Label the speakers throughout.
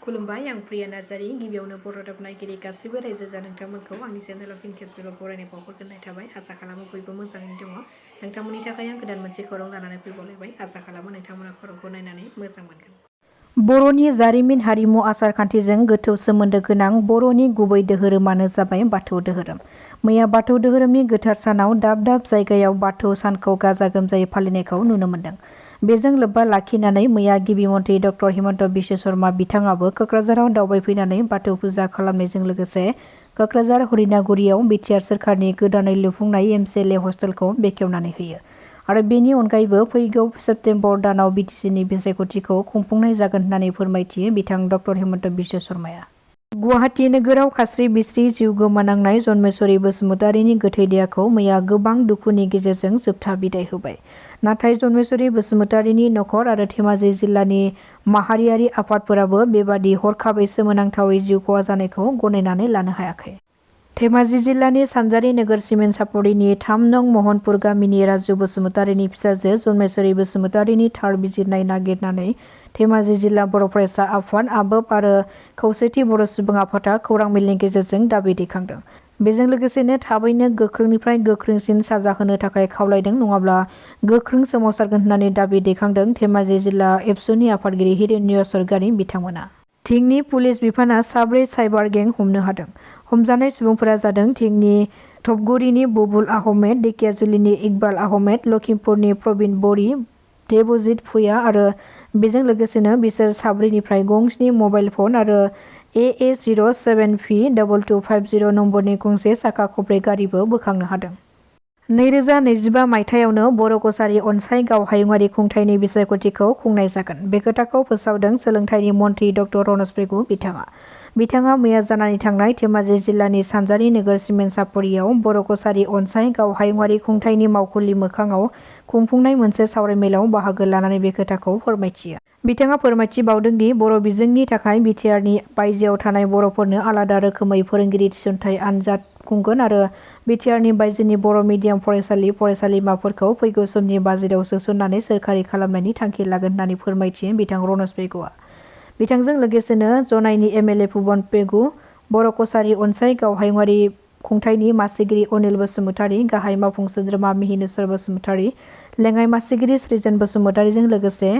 Speaker 1: खुलुमबाय आं प्रिया नार्जारी गिबियावनो बर'रादाब नायगिरि गासिबो रायजो जा नोंथांमोनखौ आंनि चेनेलाव फिन खेबसेबाव बरायनाय बावहरग्रोनाय थाबाय आसा खालामो बयबो मोजाङैनो दङ नोंथांमोननि थाखाय आं गोदान मोनसे खौरां लानानै फैबावलायबाय आसा खालामो नोंथांमोना खौरांखौ नायनानै मोजां मोनगोन। बर'नि जारिमिन हारिमु आसार खान्थिजों गोथौ सोमोन्दो गोनां बर'नि गुबै धोरोमानो जाबाय बाथौ धोरोम। मैया बाथौ धोरोमनि गोथार सानाव दाब दाब जायगायाव बाथौ सानखौ गाजा गोमजायै फालिनायखौ नुनो मोन्दों। बेजों लोब्बा लाखिनानै मैया गिबि मन्त्रि डक्टर हिमन्त बिश्व शर्मा बिथाङाबो क'क्राझाराव दावबायफैनानै बाथौ फुजा खालामनायजों लोगोसे क'क्राझार हरिनागुरियाव बिटिआर सोरखारनि गोदानै लुफुंनाय एमसिएलए हस्टेलखौ बेखेवनानै होयो आरो बेनि अनगायैबो फैगौ सेप्तेम्बर दानाव बिटिसिनि बिसायख'थिखौ खुंफुंनाय जागोन होननानै फोरमायथियो बिथां डक्टर हिमन्त बिश्व शर्माया। गुवाहाटी नोगोराव खास्रि बिस्रि जिउ गोमानांनाय जन्मेश्वरी बसुमतारीनि गोथै देहाखौ मैया गोबां दुखुनि गेजेरजों जोबथा बिदाय होबाय। नाथाय जन्मेश्वरी बसुमतारीनि नखर आरो धेमाजि जिल्लानि माहारियारि आफादफोराबो बेबादि हरखाबै सोमोनांथावै जिउ खहा जानायखौ गनायनानै लानो हायाखै। धेमाजि जिल्लानि सानजारि नोगोर सिमेन्ट सापरिनि 3 नं महनपुर गामिनि राजु बसुमतारीनि फिसाजो जन्मेश्वरी बसुमतारीनि थार बिजिरनाय नागिरनानै धेमाजि जिल्ला बर' फरायसा आफाद आबोब आरो खौसेथि बर' सुबुं आफादआ खौरां मेलनि गेजेरजों दाबि दैखांदों। बेजों लोगोसेनो थाबैनो गोख्रोंनिफ्राय गोख्रोंसिन साजा होनो थाखाय खावलायदों नङाब्ला गोख्रों सोमावसारगोन होननानै दाबि दैखांदों धेमाजि जिल्ला एबसुनि आफादगिरि हिरण्य सरगारि बिथांमोना। धिंनि पुलिस बिफाना 4 साइबार गें हमनो हादों। हमजानाय सुबुंफोरा जादों धिंनि धबगुरिनि बुबुल आहमेद, धेकियाजुलिनि इकबाल आहमेद, लखिमपुरनि प्रबिन बरी, देबजित भुया आरो बेजों लोगोसेनो बिसोर 4निफ्राय गंस्नि मबाइल फन आरो AA07P2250 नम्बरनि गंसे साखा खब्रै गारिबो बोखांनो हादों। 2025 मायथाइयावनो बर' कसारी अनसाइ गाव हायुङारि खुंथाइनि बिसायख'थिखौ खुंनाय जागोन। बे खोथाखौ फोसावदों सोलोंथाइनि मन्त्रि डक्टर रनज पेगु बिथाङा मैया जानानै थांनाय धेमाजि जिल्लानि सानजारि नोगोर सिमेन्ट सापरियाव बर' कसारी अनसाइ गाव हायुङारि खुंथाइनि मावखुलि मोखाङाव खुंफुंनाय मोनसे सावरायमेलाव बाहागो लानानै बे खोथाखौ फोरमायथियो। बिथाङा फोरमायथिबावदों दि बर' बिजोंनि थाखाय बिटिआरनि बायजोआव थानाय बर'फोरनो आलादा रोखोमै फोरोंगिरि थिसनथाइ आनजाद खुंगोन आरो बिटिआरनि बायजोनि बर' मिडियाम फरायसालिमाफोरखौ फैगौ समनि बाजेटआव सोसननानै सोरखारि खालामनायनि थांखि लागोन होननानै फोरमायथियो बिथां रनज पेगुआ। बिथांजों लोगोसेनो जनाइनि एमएलए भुबन पेगु, बर' कसारी अनसाइ गाव हायुङारि खुंथाइनि मासिगिरि अनिल बसुमतारी, गाहाय मावफुं सोद्रोमा मिहिनेश्वर बसुमतारी, लेङाइ मासिगिरि सृजन बसुमतारीजों लोगोसे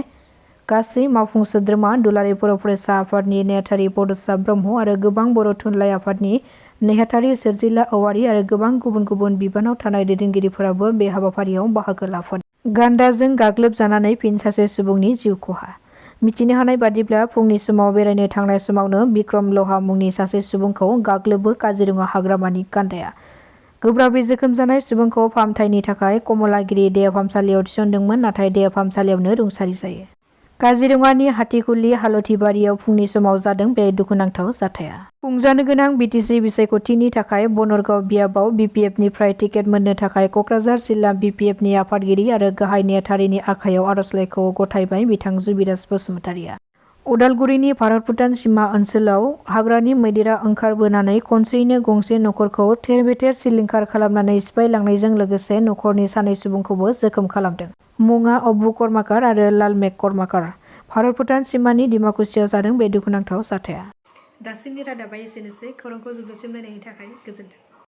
Speaker 1: गासै मावफुं सोद्रोमा दुलाराय बर' फरायसा आफादनि नेहाथारि बड'सा ब्रह्म आरो गोबां बर' थुनलाइ आफादनि नेहाथारि सोरजिला औवारी आरो गोबां गुबुन गुबुन बिबानाव थानाय दैदेनगिरिफोराबो बे हाबाफारियाव बाहागो लाफादों। गान्दाजों गाग्लोबजानानै फिन सासे सुबुंनि जिउ खहा। मिथिनो हानाय बादिब्ला फुंनि समाव बेरायनो थांनाय समावनो बिक्रम लहा मुंनि सासे सुबुंखौ गाग्लोबो काजिरङा हाग्रामानि गान्दाया। गोब्राबै जोखोम जानाय सुबुंखौ फाहामथायनि थाखाय कमलागिरि देहा फाहामसालियाव थिसनदोंमोन नाथाय देहा फाहामसालियावनो रुंसारि जायो। काजिरङानि हाथिखुली हालथिबारियाव फुंनि समाव जादों बे दुखुनांथाव जाथाया। खुंजानो गोनां बिटिसि बिसायख'थिनि थाखाय बनरगाव बियाबाव बिपिएफनिफ्राय टिकेट मोननो थाखाय क'क्राझार जिल्ला बिपिएफनि आफादगिरि आरो गाहाय नेहाथारिनि आखायाव आर'जलाइखौ गथायबाय बिथां जुबिराज बसुमतारीया। उदालगुरिनि भारत-भुटान सिमा ओनसोलाव हाग्रानि मैदेरा ओंखारबोनानै खनसेयैनो गंसे नखरखौ थेर-बेथेर सिलिंखार खालामनानै सिफायलांनायजों लोगोसे नखरनि 2 सुबुंखौबो जोखोम खालामदों। मुङा अब्बु कर्माकार आरो लालमेघ कर्माकार। भारत-भुटान सिमानि डिमाकुसियाव जादों बे दुखुनांथाव जाथाया। दासिमनि रादाबा एसेनोसै। खौरांखौ जोबजासिम नायनायनि थाखाय गोजोन्थों।